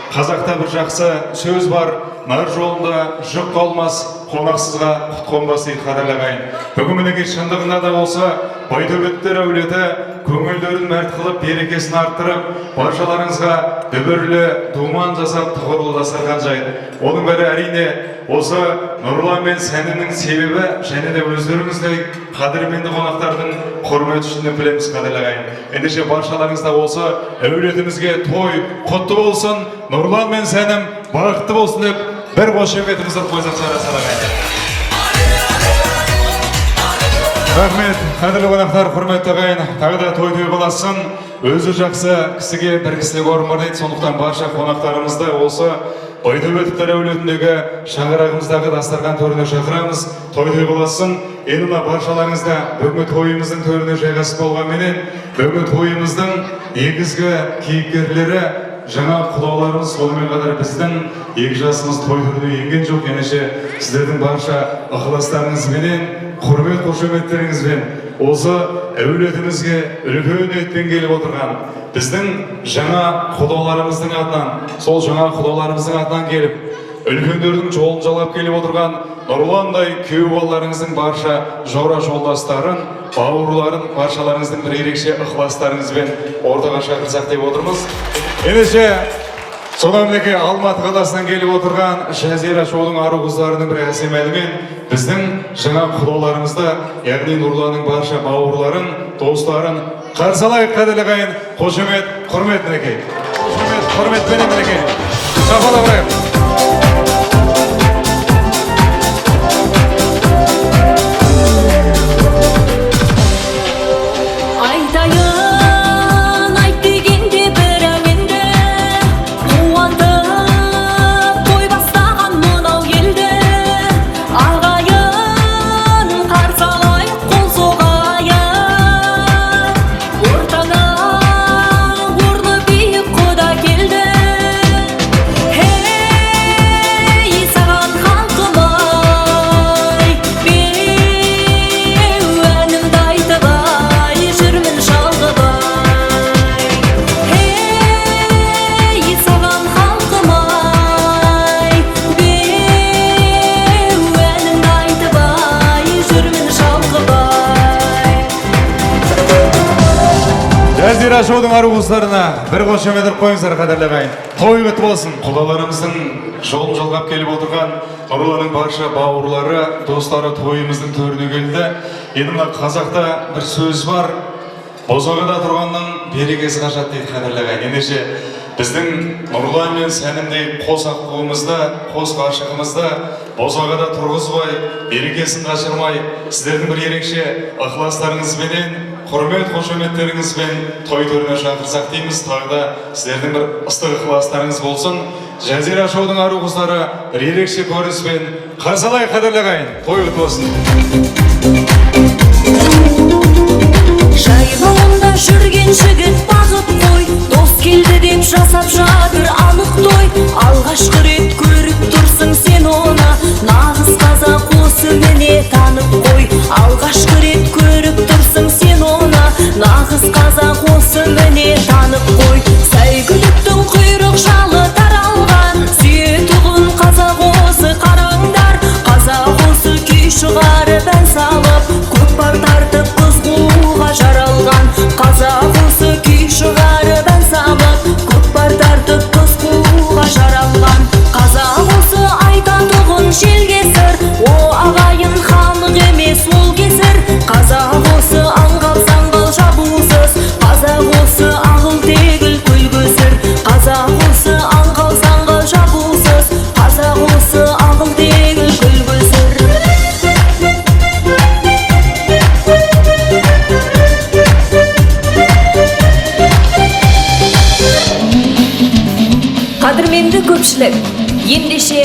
Қазақта бір жақсы сөз бар, нар жолында жүк қалмас, қонақсызға құт қонбас дейді, қадірлі ағайын. Бүгін мінекей шындығында да болса, Байтөбеттер әулеті көңілдерін мәрт қылып, берекесін арттырып, баршаларыңызға дүбірлі думан жасап, тұғырлы дастархан жайды. Оның бәрі әрине осы Нұрлан мен Сәнімнің себебі және де өздеріңіздей қадірменді қонақтардың құрметі үшін деп білеміз, қадірлі ағайын. Ендеше баршаларыңыз да осы әулетімізге той құтты болсын, Нұрлан мен Сәнім бақытты болсын деп бір қошеметімізді қойсақ жарасар, ағайын. Рахмет, қадірлі қонақтар, құрметті ағайын, тағы да той той болсын. Өзі жақсы кісіге бір кісілік орын бар дейді, сондықтан барша қонақтарымызды осы Байтөбетовтер әулетіндегі шаңырағымыздағы дастархан төріне шақырамыз. Той той болсын. Енді мына баршаларыңызда бүгінгі тойымыздың төріне жайғасып болғанменен, бүгінгі тойымыздың негізгі кейіпкерлері жаңа құдаларымыз, сонымен қатар біздің екі жасымыз той төріне енген жоқ. Ендеше сіздердің барша ықыластарыңызбенен, құрмет қошеметтеріңізбен осы әулетімізге үлкен ниетпен келіп отырған біздің жаңа құдаларымыздың атынан, сол жаңа құдаларымыздың атынан келіп, үлкендердің жолын жалғап келіп отырған Нұрландай күйеу балаларыңыздың барша жора жолдастарын, бауырларын баршаларыңыздың бір ерекше ықыластарыңызбен ортаға шақырсақ деп отырмыз. Ендеше содан мінекей Алматы қаласынан келіп отырған Жазира шоудың ару қыздарының бір әсем әнімен біздің жаңа құдаларымызды, яғни Нұрланның барша бауырларын, достарын қарсы алайық, қадірлі ағайын. Қошемет, құрмет мінекей. Қошемет, құрметпенен мінекей. Шапалақ ұрайық. Айтайын, айт дегенде бір әуенді, қуантып той бастаған мынау елді. Ағайын, қарсы алайық, қол соғайық. Ортаңа орны биік құда келді. Ей, саған халқым ай, беу әнімді айтып ай, жүрмін шалғып ай. Ей, саған халқым ай, беу әнімді айтып ай, жүрмін шалғып ай. Жазира шоудың ару қыздарына бір қошемет ұрып қойыңыздар, қадірлі ағайын. Той құтты болсын. Құдаларымыздың жолын жалғап келіп отырған Нұрланның барша бауырлары, достары тойымыздың төріне келді. Енді мына қазақта бір сөз бар, босағада тұрғанның берекесі қашады дейді, қадірлі ағайын. Ендеше біздің Нұрлан мен Сәнімдей қос аққуымызды, қос ғашығымызды босағада тұрғызбай, берекесін қашырмай, сіздердің бір ерекше ықыластарыңызбенен, құрмет қошеметтеріңізбен той төріне шақырсақ дейміз. Тағы да сіздердің бір ыстық ықыластарыңыз болсын. Жазира шоудың ару қыздары бір ерекше көрініспен қарсы алайық, қадірлі ағайын. Той құтты болсын. Жайлауында жүрген жігіт бағып қой, дос келді деп жасап жатыр анық той. Алғашқы рет көріп тұрсың сен оны, нағыз қазақ осы міне танып қой. Алғашқы рет көріп тұрсың сен оны, нағыз қазақ осы міне танып қой. Сәйгүліктің құйрық жалы таралған, сүйетұғын қазақ осы қараңдар. Қазақ осы күй шығарып ән салып, көкпар тартып қыз қууға жаралған. Қазақ осы күй шығарып ән салып, көкпар тартып қыз қууға жаралған. Қазақ осы айтатұғын желге сыр, о ағайын халық емес ол кесір. Қазақ осы аңғал саңғал жабусыз, қазақ осы ағыл тегіл көлгөсір. Қазақ осы аңғал саңғал жабусыз, қазақ осы ағыл тегіл көлгөсір. Қадірменді көпшілік, ендеше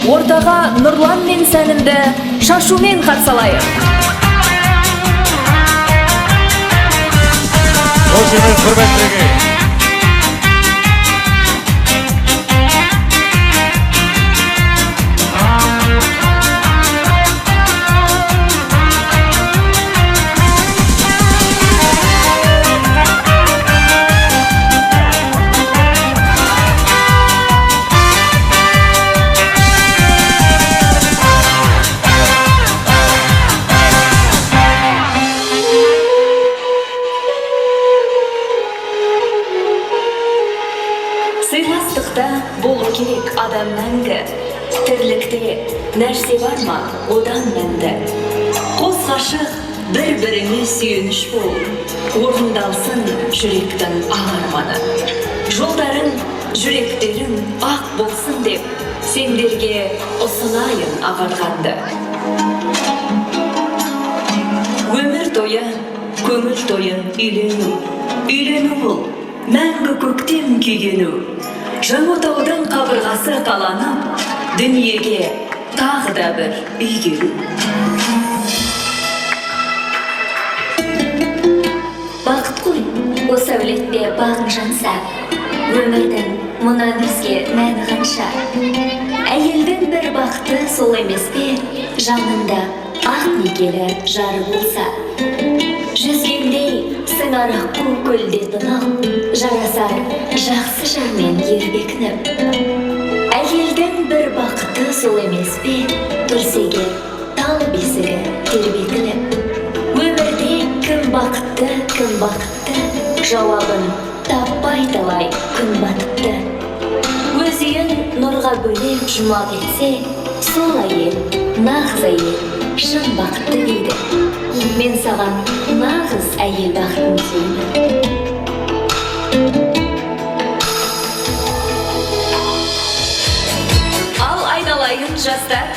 ортаға Нұрлан мен Сәнімді шашумен қарсы алайық. Қошемет, құрмет мінекей. Сыйластықта болу керек адам мәңгі. Тірлікте нәрсе бар ма одан мәнді? Қос ғашық бір-біріңе сүйеніш бол, орындалсын жүректің ақ арманы. Жолдарың, жүректерің ақ болсын деп, сендерге ұсынайын ағарғанды. Өмір тойы, көңіл тойы үйлену. Үйлену бұл, мәңгі көктем күйгену. Жаңа отаудың қабырғасы қаланып, дүниеге тағы да бір үй келу. Бақыт қой, осы әулетте бағың жанса, өмірдің мұнан өзге мәні қанша? Әйелдің бір бақыты сол емес пе, жанында ақ некелі жары болса? Жүзгендей сыңар аққу көлде тұнық, жарасар жақсы жармен ер бекініп. Әйелдің бір бақыты сол емес пе, тұрса егер тал бесігі тербетіліп. Өмірде кім бақытты, кім бақытты, жауабын таппай талай күн батыпты. Өз үйін нұрға бөлеп жұмақ етсе, сол әйел, нағыз әйел, шын бақытты дейді. Мен саған нағыз әйел бақытын тілеймін. Ал айналайын жастар,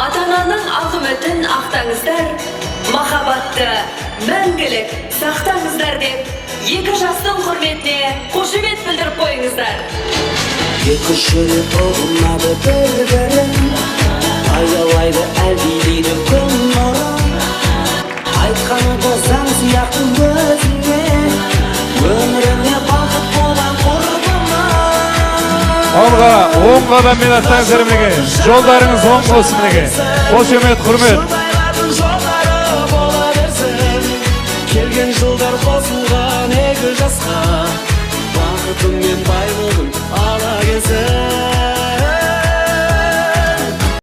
ата-ананың ақ үмітін ақтаңыздар, махаббатты мәңгілік сақтаңыздар деп, екі жастың құрметіне қошемет білдіріп қойыңыздар. Екі жүрек ұғынады бір-бірін, аялайды, әлдилейді күн нұрын. Айтқаны да заң сияқты өзіңе, өміріңе бақыт болған құрбыма. Алға оң қадаммен аттаңыздар, мінекей. Жолдарыңыз оң болсын, мінекей. Қошемет, құрмет. Жұбайлардың жолдары бола берсін. Келген жылдар қосылған екі жасқа, бақытың мен.